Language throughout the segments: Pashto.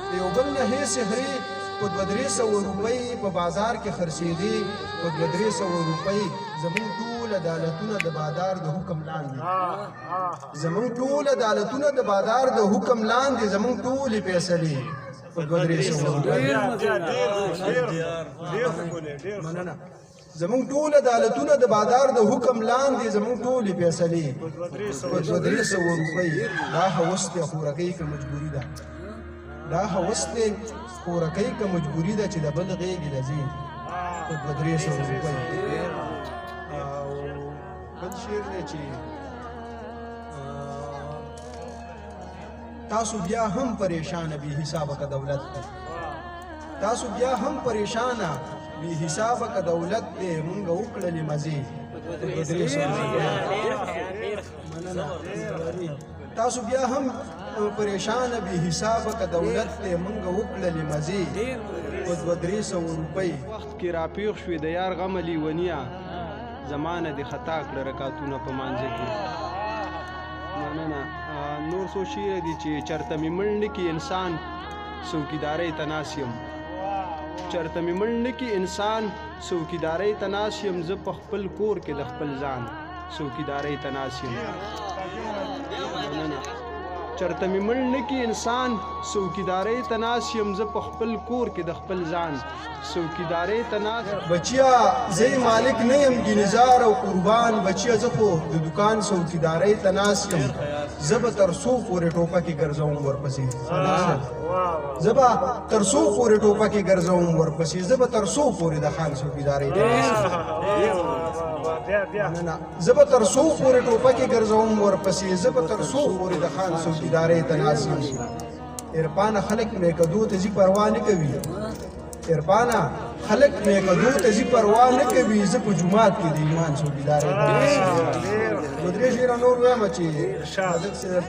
د یو بل نه هېڅ سحرې په 200-300 روپۍ په بازار کې خرڅېدې، په 200-300 روپۍ. زمونږ ټول عدالتونه د بادار د حکم لاندې، زمونږ ټول عدالتونه د بادار د حکم لاندې، زمونږ ټولې فیصلې په 200-300 روپۍ. مننه. زمونږ ټول عدالتونه د بادار د حکم لاندې، زمونږ ټولې فیصلې په 200-300 روپۍ. دا هوس دی خورکۍ که مجبوري ده، دا هوس دی خورکۍ که مجبوري ده چې د بل غېږې له ځې په 200-300 روپۍ. او بل شعر دی چې تاسو بیا هم پریشانه بې حسابه که دولت دی، تاسو بیا هم پریشانه بې حسابه که دولت دی، مونږ وکړلې مزې په 200-300 روپۍ. مننه. تاسو بیا هم پریشانه بې حسابه که دولت دی، مونږ وکړلې مزې په 200-300 روپۍ. وخت کې راپېښ شوې د یار غمه لیونیه، زمانه دې خطا کړه رکاتونه په مانځه کې. مننه. نور څو شعره دي چې چرته مې مړ نه کړي انسان څوکیدارۍ ته ناست یم، چرته مې مړ نه کړي انسان څوکیدارۍ ته ناست یم، زه په خپل کور کې د خپل ځان څوکیدارۍ ته ناست یم. مننه. چرته مې مړ نه کړي انسان څوکیدارۍ ته ناست یم، زه په خپل کور کې د خپل ځان څوکیدارۍ ته ناست. بچیا زه یې مالک نه یم ګینزار او قربان، بچیا زه خو د دکان څوکیدارۍ ته ناست یم، زه به تر څو پورې ټوپکې ګرځوم ورپسې، زه به تر څو پورې ټوپکې ګرځوم ورپسې، زه به تر څو پورې د خان څوکیدارۍ ته ناست یم. مننه. زه به تر څو پورې ټوپکې ګرځوم ورپسې، زه به تر څو پورې د خان څوکیدارۍ ته ناست یم. عرفانه خلک مې کدو ته ځي پروا نه کوي، عرفانه خلک مې کدو ته ځي پروا نه کوي، زه په جومات کې د ایمان څوکیدارۍ ته ناست یم. نو درې شعره نور وایم چې صادق صاحب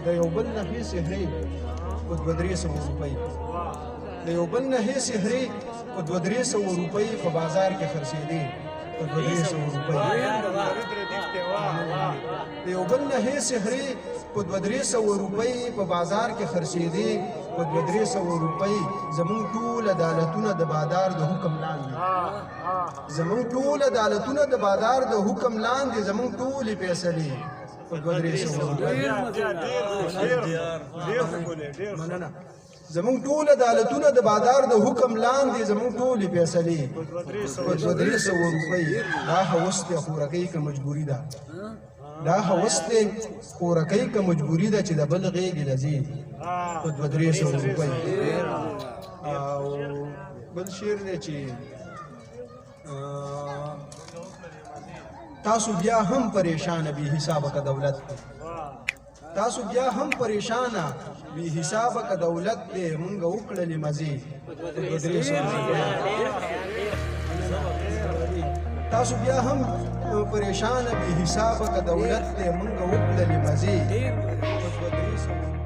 د یو بل نه ښې څهرې په 200-300 روپۍ، د یو بل نه ښې څهرې په 200-300 روپۍ په بازار کې خرڅېدې، په 200-300 روپۍ. د یو بل نه ښې څهرې په 200-300 روپۍ په بازار کې خرڅېدې، په 200-300 روپۍ. زمونږ ټول عدالتونه د بادار د حکم لاندې، زمونږ ټول عدالتونه د بادار د حکم لاندې، زمونږ ټولې فیصلې په 200-300 روپۍ. مننه. زمونږ ټول عدالتونه د بادار د حکم لاندې، زمونږ ټولې فیصلې په 200-300 روپۍ. دا هوس دی خورکۍ که مجبوري ده، دا هوس دی خورکۍ که مجبوري ده چې د بل غېږې له ځې په 200-300 روپۍ. او بل شعر دی چې تاسو بیا هم پریشانه بې حسابه که دولت دی، تاسو بیا هم پریشانه بې حسابه که دولت دی، مونږ وکړلې مزې په 200-300 روپۍ. تاسو بیا هم پریشانه بې حسابه که دولت دی، مونږ وکړلې مزې په 200-300.